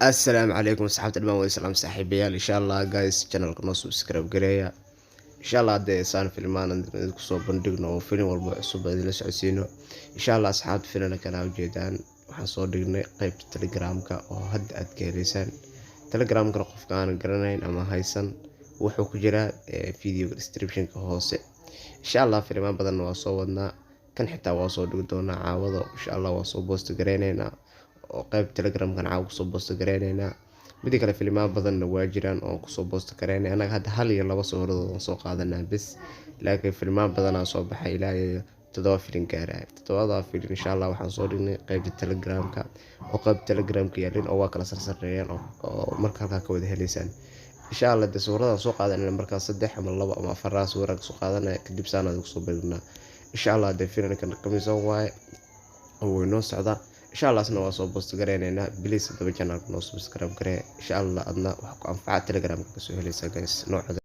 Assalaamu calaykum asxaabta dhammaan, waa islaam saaxiibayaal. Insha Allah guys, channelka noo subscribe gareeya. Insha Allah haddee saan filmaan idinku soo bandhigno oo film walba cusub idinla socodsiino insha Allah. Asxaabta, filimkan aa ujeedaan waxaan soo dhignay qeybta Telegramka oo hadda aad ka heleysaan. Telegramkana qofka aan garanayn ama haysan, wuxuu ku jiraa videoga descriptionka hoose. Insha Allah filimaan badanna waa soo wadnaa, kan xitaa waa soo dhigi doonaa caawado insha Allah. Waa soo post gareyneynaa oo qeyb Telegramkan caawa kusoo post gareyneynaa. Mida kale, filimaan badanna waa jiraan oo kusoo post gareynay. Annaga hadda hal iyo laba sawiradood aan soo qaadanaa bes, laakiin filimaan badanaa soo baxay, ilaa iyo 7 filin gaaraya. Toddobada filin insha Allah waxaan soo dhignay qeybta Telegramka oo qeyb Telegramka yaalin oo waa kala sarsareeyaan oo marka halkaa ka wada heleysaan insha Allah. Dee sawiradan soo qaadanayna markaa saddex ama labo ama afaraa sawiraan kasoo qaadanaya, kadib saanaan kusoo bandhignaa insha Allah. Dee filimkan kamisan waaye oo way noo socdaa insha Allah, isna waa soo post gareyneynaa. Please haddaba channelka noo subscribe garee insha Allah. Adna wax ku anfaca Telegramka kasoo heleysaa guys noocooda.